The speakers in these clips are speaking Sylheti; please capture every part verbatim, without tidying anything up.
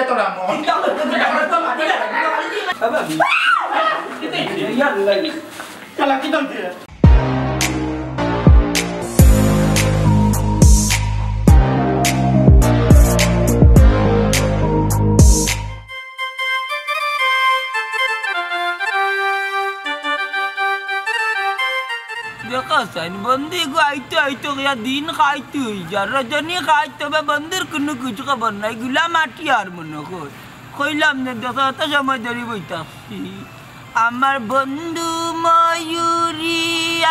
তোরা মন। শালা, কি দম দিয়ে? দেখো সাইন, বন্ধু গো আইতো আইতো গিয়া দিন খাইতো অই যা, রজনী খাইতো বা বন্ধুর কুনু খোঁজ খবর নাই, গুলা মাটি আর মনে কর। কইলাম না, দেখো অত সময় ধরি বইতাছি। আমার বন্ধু ময়ূরী,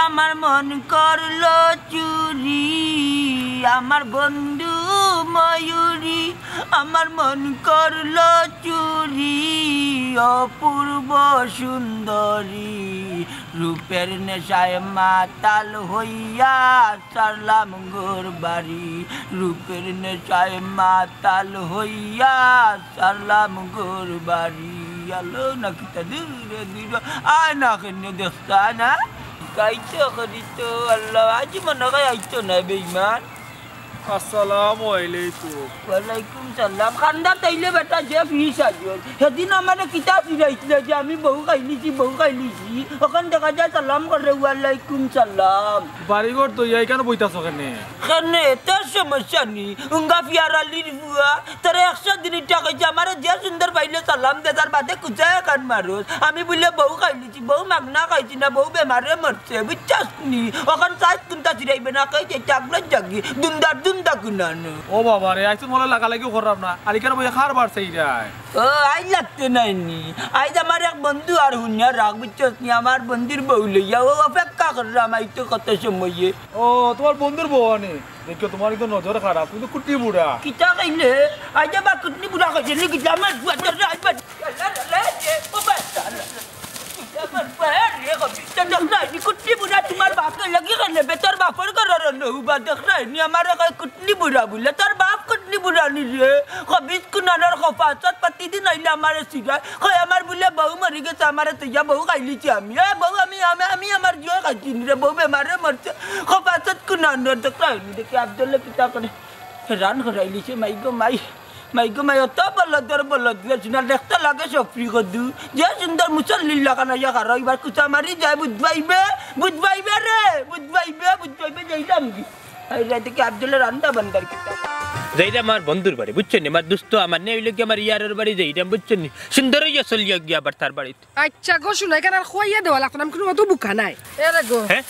আমার মন করলো চুরি। আমার বন্ধু ময়ূরী, আমার মন করলো চুরি। অপূর্ব সুন্দরী, রূপের নেশায় মাতাল হইয়া ছাড়লাম ঘর বাড়ি। রূপের নেশায় মাতাল হইয়া ছাড়লাম ঘর বাড়ি। আলো না কিতা দূরে দূরে, আয় না কেনে দেখতা না? গাইতে করি তো আল্লাহ, আজ মনে হয় আইতো না বেইমান। আসসালামু আলাইকুম। ওয়ালাইকুম সালাম। খান্দা তাইলে বেটা যে ফিস আজল। সেদিন আমারে কিতা ফিরাইছিলে যে আমি বউ খাইলিছি, বউ খাইলিছি। অখন দেখা যায় সালাম করে, "ওয়ালাইকুম সালাম।" বাড়িঘর তো ইয়া, ইখানো বইতাছো কেনে? কেনে? তোর সমস্যা নি? উঙ্গা ফিয়ার আলির ফুয়া, তোরে একশো দিন ইটা কইছে, আমারে যে সুন্দর পাইলে সালাম দে, তার বাদে কুচায় কান মারোস। আমি বুলে বউ খাইলিছি, বউ মাগনা খাইছি না, বউ বেমারে মরছে, বুঝছস নি? অখন চাইছ কুনটা ফিরাইবে না, কই যে চাকরা জাগি, দুন্দা দুন্দা কুনানো। ও বাবা রে, আইজ মনে লাগালাগি করলাম না, আলিকার বইয়া খার বার চাইরায়। ও, আইজ লাগতে নাই নি। আইজ আমার এক বন্ধু আর হুনিয়া রাখ, বুঝছস নি? আমার বন্ধুর বউ লইয়া, ও অপেক্ষা করলাম আইতো কত সময়ে। ও, তোমার বন্ধুর বউ আনি? দেখো, তোমার কিন্তু নজর খারাপ, তুমি তো কুটনি বুড়া। কিতা কইলে? আইজ আবার কুটনি বুড়া কইছে নি? কিতা আমার বুয়া তোর আইবার? ও বাবা। আমার বাবা রে, কবিতা দেখরায় নি, কুটনি বুড়া তোমার বাপর লাগি কেনে? বেটার বাপর ঘরর নহুবা দেখরায় নি, আমারে কয় কুটনি বুড়া বুলে। তোর বাপ কুটনি বুড়া নি রে? কবিত কুনানোর খফাচত প্রতিদিন আইলে আমারে চিরায়। কয় আমার বুলে বউ মরি গেছে, আমারে তইয়া বউ খাইলিছি আমি। এ বউ আমি, আমি, আমি আমার জুয়ে খাইছি নি রে, বউ বেমারে মরছে। খফাচত কুনানোর দেখরায় নি, দেখি আব্দুল্লাহ কিতা করে। হেরান করাইলিছে, মাই গো মাই। মাই গো মাই, অত বলদর বলদ রে, শুনা দেখতে লাগে সফরি কদু। যে সুন্দর মুসল্লির লাখান আইয়া খাড়া, এবার কুচা মারি যায়, বুঝবাইবে, বুঝবাইবে রে, বুঝবাইবে, বুঝবাইবে, যাইলাম কি? এই রাইতে কি আব্দুল্লাহ রান্দা বান্দার কিতা? যাইরাম আমার বন্ধুর বাড়ি, বুঝছো নি? আমার দোস্ত, আমার নেই অইলো কি আমার ইয়ারর বাড়ি যাইরাম, বুঝছো নি? সুন্দর অইয়া চলিয়া গিয়া আবার তার বাড়িত। আচ্ছা গো, শুনো, ইখান আর কইয়া দেওয়া লাগতো না, আমি কুনু অত বুকা নায়। এরে গো, হ্যাঁ?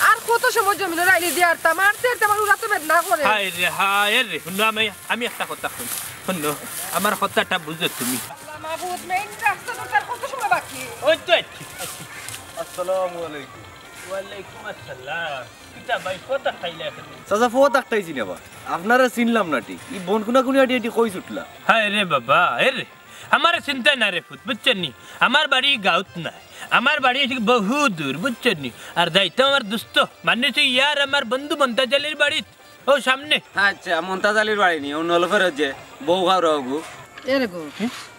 আর কত সময় জমিনর আইলি দিয়া আরতা মারতে আরতে আমার উড়াতে বেদনা করে। হায় রে হায় রে, হুনো, আমি, আমি একটা কথা কই, হুনো, আমার কথাটা বুঝো তুমি। আল্লাহ মাবুদ, মেইন রাস্তা তো তার কত সময় বাকি? ওই তো আইছি। আসসালামু আলাইকুম। ওয়ালাইকুম আসসালাম। কিতা ভাই, কথা খাইলা এখন? চাচা, ফো তাকটাই চিনে বা? আপনারে চিনলাম না ঠিক। ই বন কুনা কুনি আটি আটি কই ছুটলা? হায় রে বাবা, এ রে। আমারে চিনতায় না রে পুত, বুঝছো নি? আমার বাড়ি গাউত নায়, আমার বাড়ি অইছে বহু দূর, বুঝছো নি? আর যাইতাম আমার দোস্ত, মানে অইছে ইয়ার আমার বন্ধু মন্তাজ আলীর বাড়িত, ও সামনে। আচ্ছা, মন্তাজ আলীর বাড়ি নি, ও নলফের যে বউ খাওরা ওগু। এরে গো,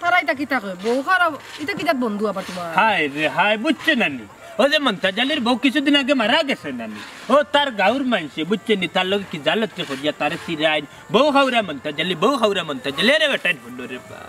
তারা ইতা কিতা কয়? বউ খাওরা, ইতা কিতা বন্ধু আবার তোমার? হায় রে হায়, বুঝছো না নি? ও যে মন্তাজ আলীর বউ কিছুদিন আগে মারা গেছে না নি? ও তার গাউর মানষে, বুঝছো নি? তার লগে কি জালতে করিয়া তারে চিরাইন, বউ খাওরা মন্তাজ আলী, বউ খাওরা মন্তাজ আলী। আরে বেটাইন হুনো রে বা।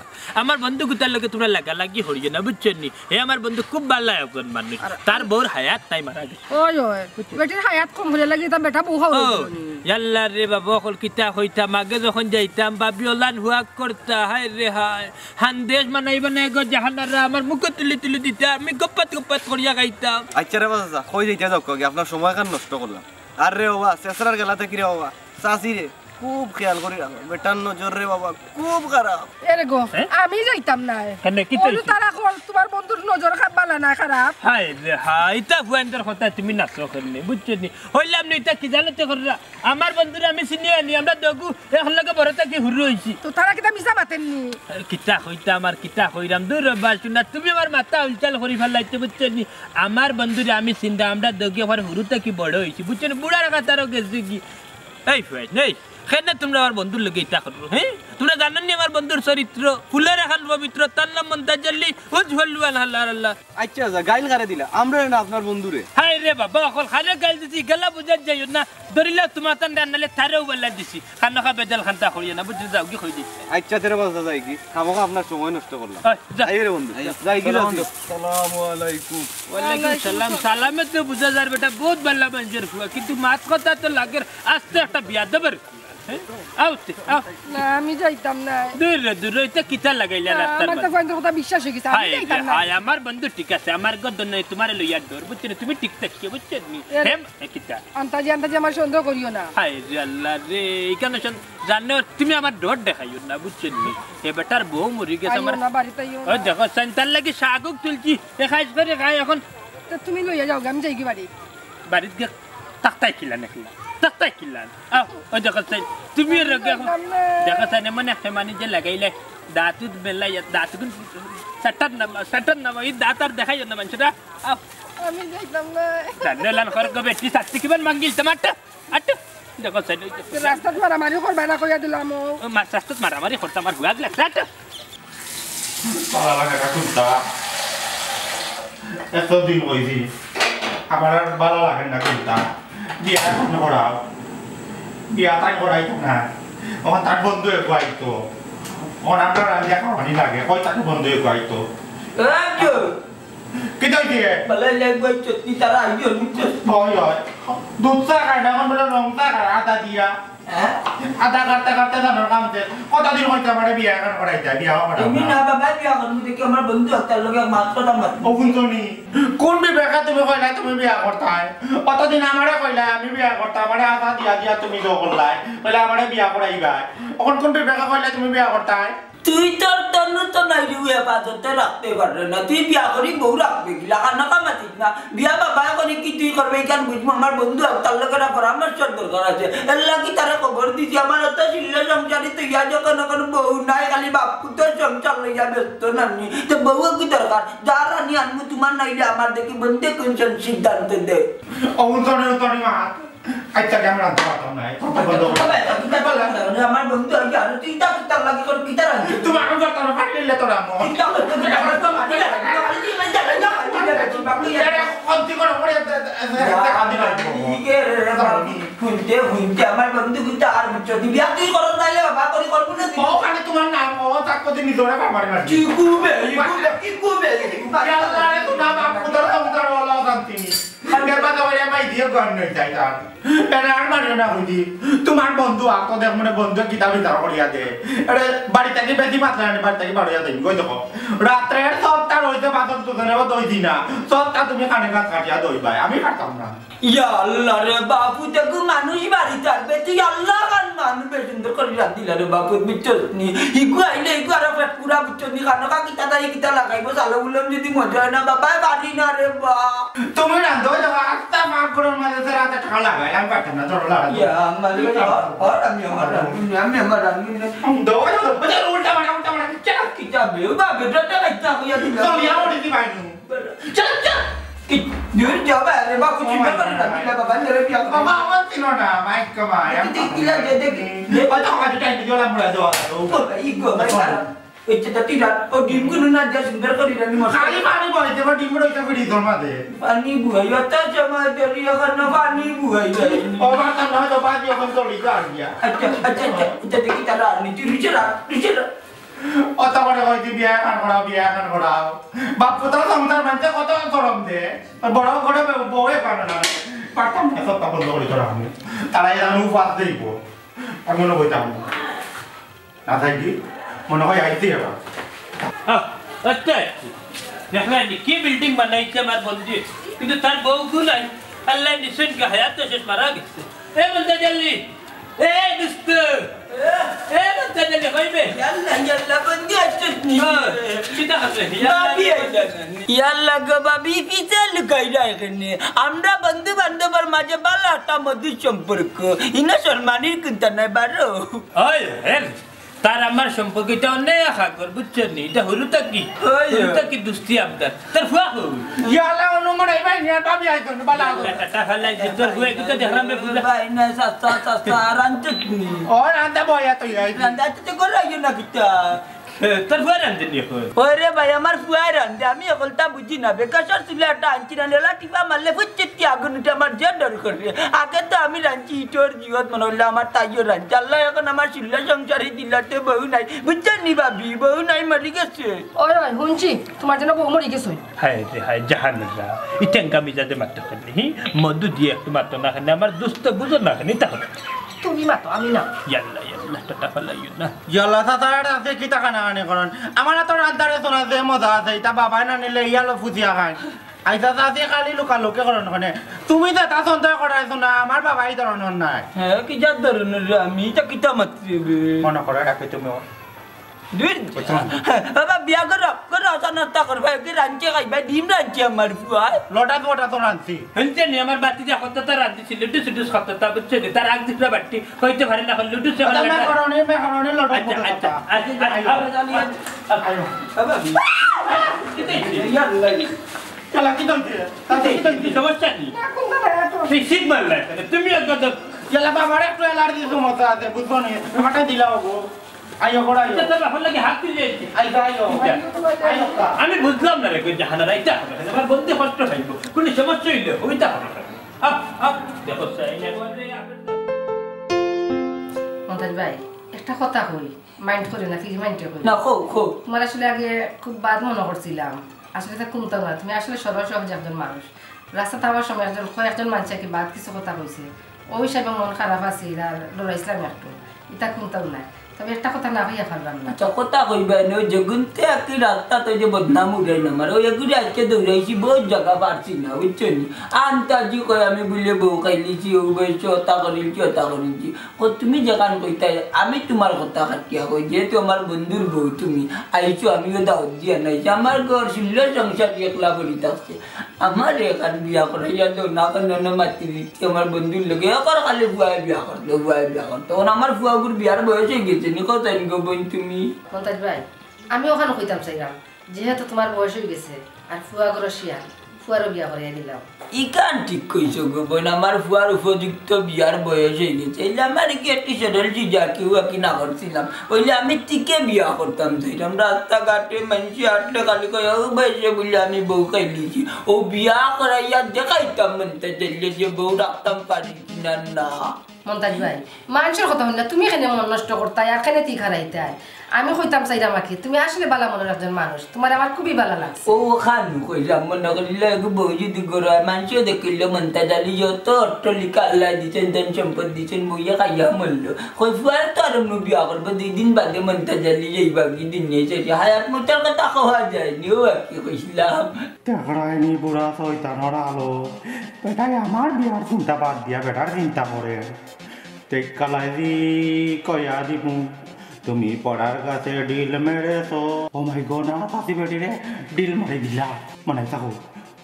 আমার বন্ধু গুতার লগে তোমরা লাগালাগি করিও না, বুঝছো নি? হে আমার বন্ধু খুব ভালা একজন মানুষ। আর তার বউর হায়াত নাই, মারা গেছে। ওই, ওই, বেটির হায়াত কম অইলে লাগি তা বেটা বউ খাওরা ও, অইতো নি। ইয়াল্লা রে বাবা, অকল কিতা কইতাম, আগে যখন যাইতাম, ভাবি ওলান হুয়াক করতা, হায় রে হায়। হান্দেশ বানাই বানাই গো জাহানারা, আমার মুখো তুলি তুলি দিতা, আমি গপ্পাত গপ্পাত করিয়া খাইতাম। আচ্ছা রে বাবা, কই যাইতা যাউক্কা, আপনার সময়খান নষ্ট করলাম। আর রে বাবা, শেষরার গেলাতে কি রে বাবা, চাচি রে, খুব খেয়াল করি রাখো। বেটার নজর রে বাবা, খুব খারাপ। এরে গো, হ্যাঁ? আমি যাইতাম না। কেনে, কিতা অইলো? তারা কর, তোমার বন্ধুর নজর খা-, বালা না খারাপ। হায় রে হায়, ইতা ফুয়াইন্তর কথা তুমি নাচো কেনে, বুঝছো নি? কইলাম নি, ইতা কি জালতে কররা? আমার বন্ধুরে আমি চিনি আনি, আমরা দুগু একলগে বড় থাকি হুরু অইছি। তো তারা কিতা মিছা মাতের নি? আরে কিতা কইতাম আর কিতা কইরাম, দূর বাবা, শুনা, তুমি আমার মাথা উলচাল করি ফালাইতে, বুঝছো নি? আমার বন্ধুরে আমি চিনতাম, আমরা দুগু একবার হুরু থাকি বড় অইছি, বুঝছো নি? বুড়ার কাতারও গেছে কি? এই ফুয়াইন, এই, কেনে তুমরা আমার বন্ধুর লগে ইতা করো, হে? তুমরা জানো নি আমার বন্ধুর চরিত্র? ফুলর লাখান পবিত্র, তার নাম মন্তাজ আলী, উজ হল্লু আল্লাহ আল্লাহ। আচ্ছা, আচ্ছা, গাইল কারে দিলা? আমরারে না আপনার বন্ধুরে? হায় রে বাবা, অকল কারে গাইল দিছি, ইগিলা বুঝাত যাইও না। ধরিলাও তুমার তান রান্নালে তারেও বল্লা দিছি। খানোখা বেজাল খান্তা করিও না, বুঝছো? যাওগি কই দিছি। আচ্ছা, তে রে বাবা, যাইগি। খামোখা আপনার সময় নষ্ট করলাম। হয়, যা। আইও রে বন্ধু, যাইগি, যাইগি। আসসালামু আলাইকুম। ওয়ালাইকুম সালাম। সালামে তো বুঝা যার বেটা, বউত ভালা মানষর ফুয়া, কিন্তু মাত কথা তো লাগের আস্তা একটা বিয়াদবর। হে? আও তে, আও। না, আমি যাইতাম না। দূর রে, দূর রে, ইতা কিতা লাগাইলা না, রাস্তার আমার তো মাঝে? ফোনর কথা বিশ্বাস অই গেছে, আমি হায় রে, যাইতাম না। হায়, আমার বন্ধু ঠিক আছে, আমার গদ নাই, তুমারে লইয়া ডর, বুঝছো নি? তুমি ঠিক থাকিও, বুঝছো নি? এর হে, এ কিতা? আন্তাজি আন্তাজি আমার সন্দেহ করিও না। হায় রে আল্লাহ রে, ইখান সন-, জানো, তুমি আমার ডর দেখাইও না, বুঝছো নি? হে বেটার বউ মরি গেছে, আইও আমার না, বাড়িত আইও না। ওই দেখো, সাইন তার লাগি শাগুক তুলছি, এ খাইছ করে খাই এখন। তো তুমি লইয়া যাওগি, আমি যাইগি বাড়ি। বাড়িত গিয়া তাকতাই কিলান একলা, তাকতাই কিলান। আও, ওই দেখো চাই, তুমি এর আগে এখন যাইতাম না। দেখো চাই, এমন একটা মানি যে লাগাইলে, দাঁত উত বেলাই, দাঁত গুন সাটার নামা, সাটার নামা, এই দাঁত আর দেখাই না মানষরে। আও। আমি যাইতাম না। জানলে লান খর গো বেটি, শাস্তি কিমান মাঙ্গিল তোমার? আট, আট। দেখো চাই, ওই দেখো। রাস্তাত মারামারি করবা না কইয়া দিলাম ও। ও মা, রাস্তাত মারামারি করতে আমার হুয়াগ লাগছে, আট। ভালা লাগে না কুন্তা। এতদিন কইছি, আমার আর ভালা লাগে না কুন্তা। বিয়া এখন করাও, বিয়া তাই করাইতো না। অখন তার বন্ধু এগু আইতো, অখন আমরা রান্দিয়া খাওয়ানি লাগে, কই তার বন্ধু এগু আইতো। এ, কি? কিতা অইছে? ভালা লাগবো, চটনি তারা আইও, বুঝছো? হয়, হয়। দুধ চা খায় না, এখন বলে রং চা খায়, আদা দিয়া। হ্যাঁ? আদা কাটতে কাটতে জানোর কাম শেষ। কতদিন হইছে আমারে বিয়া এখন করাইতা, বিয়া করাও তুমি না। না বাবা, বিয়া করবো দেখি আমার বন্ধু একটার লগে মাত্র না মাত্র। ও, শুনছো নি? কোন বিবেকে তুমি কইলা তুমি বিয়া করতায়? অতদিন আমারে কইলা আমি বিয়া করতাম, আমারে আদা দিয়া দিয়া তুমি জো করলায়। কইলা আমারে বিয়া করাইবায়। অখন কোন বিবেকে কইলা তুমি বিয়া করতায়? তুই তোর তনু তো নাই রে, হেফাজতে রাখতে পাররে না। তুই বিয়া করি বউ রাখবে কিলা? খানা কামাতিস না। বিয়া বাবায় করি কি তুই করবে, ইখান বুঝবো। আমার বন্ধু একটার লগে একটা পরামর্শর দরকার আছে। এর লাগি তারে খবর দিছি। আমার অত চিল্লা সংসারী তো ইয়া যখন এখন বউ নাই, খালি বাপ পুতর সংসার লইয়া ব্যস্ত নানি। তো বউ কি দরকার? যা রানি আনমু তোমার নাইলে আমার, দেখি বন্ধে কোন সিদ্ধান্ত দে। ও, উন্তনি, উন্তনি মা। আচ্ছা, আমি রানতে পারতাম না। এই কথা বন্ধ করো। আমার বন্ধু, আমি জানো, তুই তা, তুই তার লাগি করে পিতা রাখবি। তুমি এখন করতে পারো, পারলে তোরা আমার। তুই তা করতে পারবি না, আমার তো মাটি লাগে। আরে, কমতি করো, পরে এ-, এ-, এ-, এ-, কাঁদি লাগবো। ঠিক আছে রে, বাবা। হুনতে, হুনতে, আমার বন্ধু কিন্তু আর বুঝছো, তুই বিয়া তুই করো নাইলে বাবা, করি করবো না তুই। ও, খালি তোমার নাম, ও, তার প্রতি নিজরে বাবার মাটি। চিকু বে, চিকু বে, চিকু বে। ইয়াল্লা রে, তোমার বাপ, কোথাও, কোথাও, ওলা শান্তি নেই। আর বেটা তো বলে, "ভাই, দিয়ে গন্ধ হয়ে যায় তার।" এরা আর মারিও না, বুঝি। তোমার বন্ধু, আর তো দেখ মনে বন্ধু কিতা বিচার করিয়া দে। এরে বাড়ি থাকি বেশি মাতলে না, বাড়ি থাকি বারইয়া দেন, কই দেখো। রাত্রে সবটা রইতে পাথর তো ধরে দই দি না। সবটা তুমি কানে কাজ কাটিয়া দই ভাই, আমি পারতাম না। ইয়া আল্লাহ রে বাপু, দেখো মানুষ বাড়ি থাকবে, তুই আল্লাহ খান মানুষ বেশ সুন্দর করে রাত দিলা রে বাপু, বুঝছস নি? ইগু আইলে ইগু আরো পেট পুরা, বুঝছস নি? খানো খা কিতা তাই কিতা লাগাইবো, চালো উলম যদি মজা হয় না, বাবা, বাড়ি না রে বা। তুমি রান্ধো, দেখো, আস্তা মাফ করো, মাঝে সারা রাতে ঠান্ডা লাগাই, আমি পারতাম না, জড়ো লাগাই। ইয়া, আমার, আর আমি আমার রান্ধুন, আমি আমার রান্ধুন। দৌড়, দৌড়, উল্টা মারা, উল্টা মারা, চল। কিতা বে, ও বাবা, বেটা, বেটা, কিতা কইয়া দিলা? চল, ইয়া, ওরে দি ভাই। চল, চল। কি, দূর যাবা রে বাপু, চিন্তা করে না, দিলা বাবা, ধরে বিয়া করো। বাবা, আমার ছিল না, মাইক কমা। দেখি, দেখি, কিলা, দে, দেখি। ওই তো, আমার টাইম দিয়ে ওলা মুড়া দেওয়া। ও, ইগো, ভাই, খারাপ। এই যে, তা তুই রাত, ও ডিমগুলো না দিয়া সুন্দর করি রানি মশলা। খালি পানি বলে দেবো, ডিম রইছে ফ্রিজের মাঝে। পানি বুহাই, অত সময় ধরি এখন না পানি বুহাই যায়। ও বাবা, না তো পানি এখন তো লিখা আর গিয়া। আচ্ছা, আচ্ছা, আচ্ছা, এটা দেখি তারা আর নিচে, নিচে রাখ, নিচে রাখ। অত করে কইছি বিয়া এখন করাও, বিয়া এখন করাও। বাপ পুতর সংসার মানতে কত গরম দে। আর বড় করে বউয়ে পারে না। পারতাম না, সব বন্ধ করে তোরা আমি। তারা এরা উপাস দেইব। আমি মনে কইতাম না। না থাকি, মনে হয় আইতে এবার। আহ, আচ্ছা, দেখলেন নি, কি বিল্ডিং বানাইছে আমার বন্ধু, কিন্তু তার বউ গু নাই। আল্লাহ নিশ্চয় কি হায়াত তো শেষ মারা গেছে। এ বলতে গেলি, এ দোস্ত, এ বলতে গেলি, কইবে? ইয়াল্লা, ইয়াল্লা, বন্ধু আসছিস নি? হ্যাঁ, কিতা আছে? ইয়াল্লা, ভাবি ইয়াল্লা। আইলা না নি? ইয়াল্লা গো ভাবি, পিছে লুকাইলা এখানে। আমরা বন্ধু বান্ধবর মাঝে ভালা একটা মধুর সম্পর্ক। ইনো সম্মানির কিন্তু নাই বারো। হয়, হ্যাঁ। তার আমার সম্পর্ক ইটা অনেক আগর, বুঝছো নি? ইটা হুরু থাকি, ওই। হুরু থাকি দুস্তি আমরার। তার ফুয়া কই? ইয়ালা, অনুমান এই ভাই, নিয়ে ভাবি আইতো না, বালা আইতো না। টাটা ফালাই দে, তোর ফুয়া কিন্তু দেখলাম রে, ফুয়া। ভাই না, সস্তা, সস্তা, রান্ধত নি। ও, রান্ধা বয়া তো ইয়াই। রান্ধা তো করে আইও না কিতা। এ, তোর ফুয়া রান্ধে নি এখন? ওরে ভাই, আমার ফুয়া রান্ধে। আমি অকলতা বুঝি না। বেকাশর চুলা একটা আনছি না, লেলা টিপা মারলে ফুচ্চিত্তি আগুন উঠে আমার যে ডর করে। আগে তো আমি রান্ধছি, ইটর জিওত মনে হইলো আমার তাইও রান্ধছে। আল্লাহ এখন আমার চুলা সংসারই দিলাতে বউ নাই। বুঝছেন নি ভাবি, বউ নাই, মরি গেছে। ওই, ওই, হুনছি, তোমার জন্য বউ মরি গেছে। হায় রে হায়, জাহানুল্লাহ। ইতেঙ্কা মিজাজে মাত্র খালি, হি? মধু দিয়ে একটু মাত্র না খালি, আমার দুস্ত বুঝো না খালি, তাহলে। তুমি মাতো, আমি না। ইয়াল্লা, ইয়াল্লা, টাটা ফালাইও না। ইয়াল্লা, তাতার আছে কিতা কানাকানি করন? আমার তো রান্তারে শোনা যে মজা আছে, ইটা বাবায় না নিলে ইয়ালো ফুজিয়া খায়। আইসা চাচি খালি লুকালুকি করন ওখানে। তুমি তো তা সন্দেহ করাইছো না, আমার বাবাই ধরনের নাই। হ্যাঁ, কি জাত ধরনের রে আমি? ইটা কিতা মাতছি বে? মনে করে রাখবে তুমি। দূর। বাবা, বিয়া করো, করো, অত নষ্ট করবে, কি রাঁধছে খাইবা? ডিম রাঁধছে আমার ফুয়ায়। লটা তো, ওটা তো রাঁধছি। হুনছে নি, আমার বাতি যা কত তো রাঁধছি, লুডু সুডু কত তা, বুঝছো নি? তার আগ দিকরা বাটি, কইতে পারে না, এখন লুডু সে আচ্ছা, হলো না। মেকারনি, মেকারনি, লুডু আচ্ছা, কত আচ্ছা, তা। আচ্ছা, আচ্ছা, আইও। আইও, আইও। আইও। বাবা, কিতা হইছে? ইয়াল্লা। ইয়াল্লা, কিতা হইছে? তাতে কিতা হইছে? সমস্যা নেই। না, কোনটা না, এত। এই শীত মারলা কেন? তুমি একবার তো ইয়াল্লা, বাবার একটু অ্যালার্জি সমস্যা আছে, বুঝছো নি? আমারটা দিলা হবো। আইও, ঘর আইও। এটা তো এখন লাগে হাত তুলে এসে। আইও, আইও। আইও, কা। আমি বুঝলাম না রে, কই জাহানারা, এটা হবে না। আমার বলতে কষ্ট হইব। কোনো সমস্যা হইলে ওইটা হবে না। আপ, আপ, দেখো, সাইন একবার রে, আপনি তো মন্তাজ ভাই, একটা কথা কই, মাইন্ড করে না, ফিরি মাইন্ডে কই। না, কও, কও। তোমার আসলে আগে খুব বাদ মনে করছিলাম। আসলে তা কুন্তাও না, তুমি আসলে সরল সহজ একজন মানুষ। রাস্তাত আওয়ার সময় একজন, কয়েকজন মানুষে কি বাদ কিছু কথা কইছে, ওই হিসাবে মন খারাপ আছিল আর ডরাইছিলাম একটু। ইতা কুন্তাও নাই। তবে একটা কথা না কইয়া পারলাম না। আচ্ছা, কথা কইবা না, ওই যেগুনতে একই রাস্তাত ওই যে বদনাম উড়াইলাম, আর ওই এগুলি আজকে দৌড়াইছি, বহুত জাগা পারছি না, বুঝছো নি? আন্তাজি কয় আমি বুলে বউ খাইলিছি, ও বইছি, ওটা করিলছি, ওটা করিলছি। ও তুমি যেখান কইতায়, আমি তোমার কথা কাটিয়া কই, যেহেতু আমার বন্ধুর বউ তুমি, আইছো, আমিও দাওয়াত দিয়া নাইছি। আমার ঘর ছিল সংসার একলা করি থাকছে। আমার এখান বিয়া করাইয়া দেও না, কেন না মাতি দিচ্ছি আমার বন্ধুর লগে। এখন খালি ফুয়ায় বিয়া করতো, ফুয়ায় বিয়া করতো। তখন আমার ফুয়াগুর বিয়ার বয়স হয়ে গেছে, নি কত নি গো বোন তুমি? মন্তাজ ভাই, আমি ওখানে কইতাম চাইলাম, যেহেতু তোমার বয়স হয়ে গেছে, আর ফুয়া গরো শিয়াল, ফুয়ারও বিয়া করিয়া দিলাম। ইখান ঠিক কইছো গো বোন, আমার ফুয়ার উপযুক্ত বিয়ার বয়স হয়ে গেছে। এইলে আমার কি একটি সরল সিজা কেউ আর কি না করছিলাম, ওইলে আমি টিকে বিয়া করতাম চাইলাম। রাস্তাঘাটে মানুষে আটলে খালি কয়, "ও বয়সে বলে আমি বউ খাইলিছি।" ও বিয়া করাইয়া দেখাইতাম মন্তাজ আলীরে যে বউ রাখতাম পারি কিনা না। মন্তাজ ভাই, মানুষের কথা শুনলে তুমি কেনে মন নষ্ট করতায় আর কেনে ঠিক হারাইতায়? আমি কইতাম চাইলাম আর কি, তুমি আসলে বালা মনের একজন মানুষ, তোমার আমার খুবই বালা লাগছে। ও খানু কইলাম, মনে করিলে এগু বউ যদি গরু হয়, মানুষও দেখিল মন্তাজ আলী যত অট্টলিকা আল্লাহ দিছেন, ধন সম্পদ দিছেন, বইয়া খাইয়া মরল। কই ফুয়ার তো আর অন্য বিয়া করবো, দুই দিন বাদে মন্তাজ আলী এই বাকি দিন নিয়ে এসেছে। হায়াত মতার কথা কওয়া যায়নি, ও আর কি কইছিলাম। দেখরায়নি বুড়া শয়তানর আলো, বেটায় আমার বিয়ার চিন্তা বাদ দিয়া বেটার চিন্তা করে। তে কালাইজি কয়া দিমু, তুমি পড়ার গাছে ডিল মেরেছো। ও মাই গড, না, চাচি বেটিরে ডিল মারি দিলা। মনে থাকো,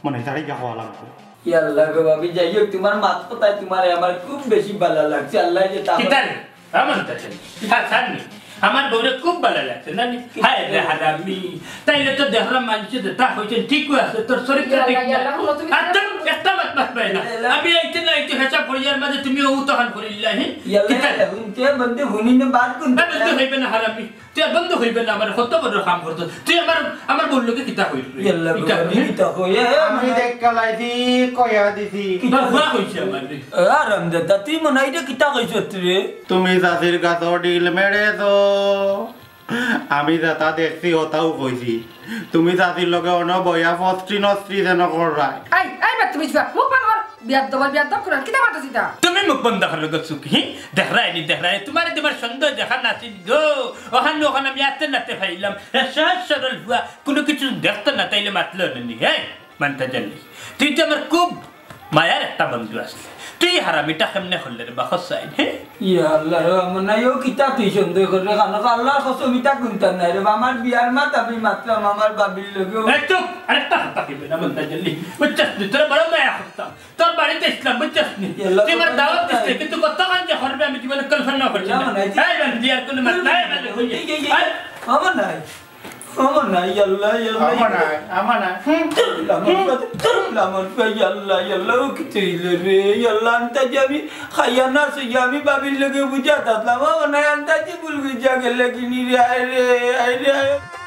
মনে তারে গিয়া হওয়া লাগবো। ইয়াল্লা গো ভাবি, যাই হোক, তোমার মাত কথায় তোমারে আমার খুব বেশি ভালা লাগছে। আল্লাহ যে তা কিতা রে? আমার কাছে নি। হ্যাঁ, স্যার নি। আমার বউরে খুব ভালা লাগছে, না নি? হায় রে হারামি। তাইলে তো দেখলাম মানুষে যেটা কইছেন ঠিকই আছে, তোর চরিত্র ঠিক না। ইয়াল্লা, ইয়াল্লা, হুনো তুমি আর তো একটা মাত মাত পাই না। ইয়াল্লা। আমি এইতে না, এইতে হিসাব করি, এর মাঝে তুমি ও তখন করিল্লা, হি? ইয়াল্লা, কিতা? ইয়াল্লা, হুনতে বন্ধু, হুনি না বাদ কোন? না, বন্ধু হইবে না, হারামি। তুই আর বন্ধু হইবে না, আমার কত বড় কাম করতো। তুই আমার, আমার বউর লগে কিতা কইলি? ইয়াল্লা, ইটা গো, আমি কিতা কই? এ, আমি মানে দেখ কালাইছি, কয়া দিছি। তোর ফুয়া কইছে আমার রে। এ, আরামদাদা, তুই মনে হয় এটা কিতা কইছ তুই রে? তুমি চাচির গাছো ডিল মেরেছো। আমি যেটা দেখছি, ওটাও কইছি। তুমি চাচির লগে অন বইয়া ফস্ত্রি নস্ত্রি যেন কররায়। এই, এই, বেদ তুমি চুপ, মুখ বন্ধ কর। বিয়াদ্দব আর বিয়াদ্দব কোরআন, কিতা মাতো চিতা? তুমি মুখ বন্ধ করো গো, চুপ, হি? দেখরায়নি, দেখরায়, তোমার, তোমার সন্দেহ দেখা নাছিল গো। ওখানে, ওখানে আমি আতে নাতে পাইলাম। এ সহজ সরল ফুয়া, কোনো কিছু দেখতো না, তাইলে মাতলো না নি, হ্যাঁ? মানতে জানি। তুই তো আমার খুব মায়ার একটা বন্ধু আসলে। তুই হারামিটা কেমনে করলে রে বা, হোসাইন, হে? ইয়া আল্লাহ রে, আমার নাই ও কিতা তুই সন্দেহ করে রে, কারণ আল্লাহর কসম ইটা কুন্তা নাই রে বা, আমার বিয়ার মাত আমি মাতলাম আমার বাবির লগে। এই চুপ, আরেকটা কথা কইবে না, বলতে গেলি। বুঝছস নি? তোরা বড় মায়া করতাম। তোর বাড়িতে ইসলাম, বুঝছস নি? ইয়া আল্লাহ, তুই আমার দাওয়াত দিস, কিন্তু কতক্ষণ যে করবে আমি জীবনে কল্পনা না করছি না। আমার নাই। এই বান্দি, আর কোনো মাত নাই, আমার লগে। এই, এই, এই, এই, এই। আমার নাই। আমার নাই, ইয়াল্লা, ইয়াল্লা, আমার ইয়াল্লা। নাই, আমার নাই। হুম, লামন, লামন, ইয়াল্লা, ইয়াল্লা, ও কিতা অইলো রে? ইয়াল্লা, আন্তাজি আমি খাইয়া না শুইয়া আমি ভাবির লগে বুঝা থাকলাম। আমার নাই, আন্তাজি ভুল বুঝা গেলে কিনি রে, আয় রে, আয় রে, আয়।